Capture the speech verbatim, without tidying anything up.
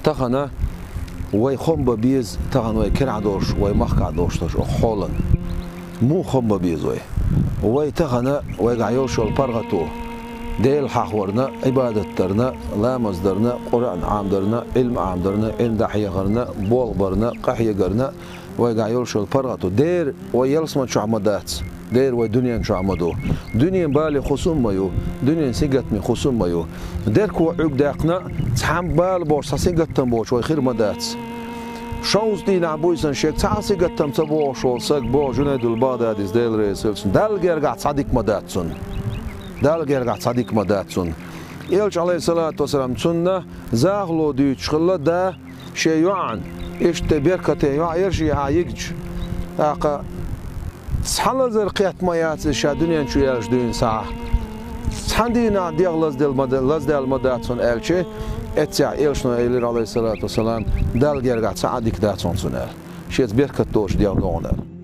Тахана вай хоам бе беза, тахана вай керахь долуш, вай махкахь долуш долчу оха хьолан. Муха хоам бе беза вай? Вай тахана вайгахь йолуш йолу паргӀато, Дела хьахорна, Ӏибадат дарна, ламаз дарна, Къуръан Ӏамдарна, Ӏилма Ӏамдарна, Ӏилма дӀахьехарна, болх барна, къахьегарна, вайгахь йолуш йолу паргӀато. Дера вай ялсаман чохь ма дац. Дера вай дуьнен чохь ма ду. Дуьнен бале хӀусам ма ю, дуьнен сингаттаме хӀусам ма ю. Дерриг Ӏуьрг даьккхина, цхьа бала бохуш, цхьа сингаттам боцуш вай хир ма дац. Шовзткъа дийнахь буьйсанна шега цхьа а сингаттам ца богӀуш волу саг, боху Жунайдул БагӀдадис, Дела реза хуьлда цунна, Далла гергахь цхьа дика ма дац цунна. Далла гергахь цхьа дика ма дац цунна. Элча, Ӏалайхиссалату вассалам, цунна захало дуьйцуш хилла да шен йоӀана, иштта беркате йоӀ яра шен а йигча. ТӀаккха цхьа лазар кхетта ма яц иза ша дуьнен чу яьлча дуьйна схьа. Цхьана дийнахь дегӀ лазделла ма да-, лаздаьлла ма дац хьуна аьлча, эццехь элчано элира, Ӏалайхиссалату вассалам, Далла гергахь цхьа а дика дац хьуна цунна аьлла. Шеца беркат долуш дегӀ до хьуна аьлла.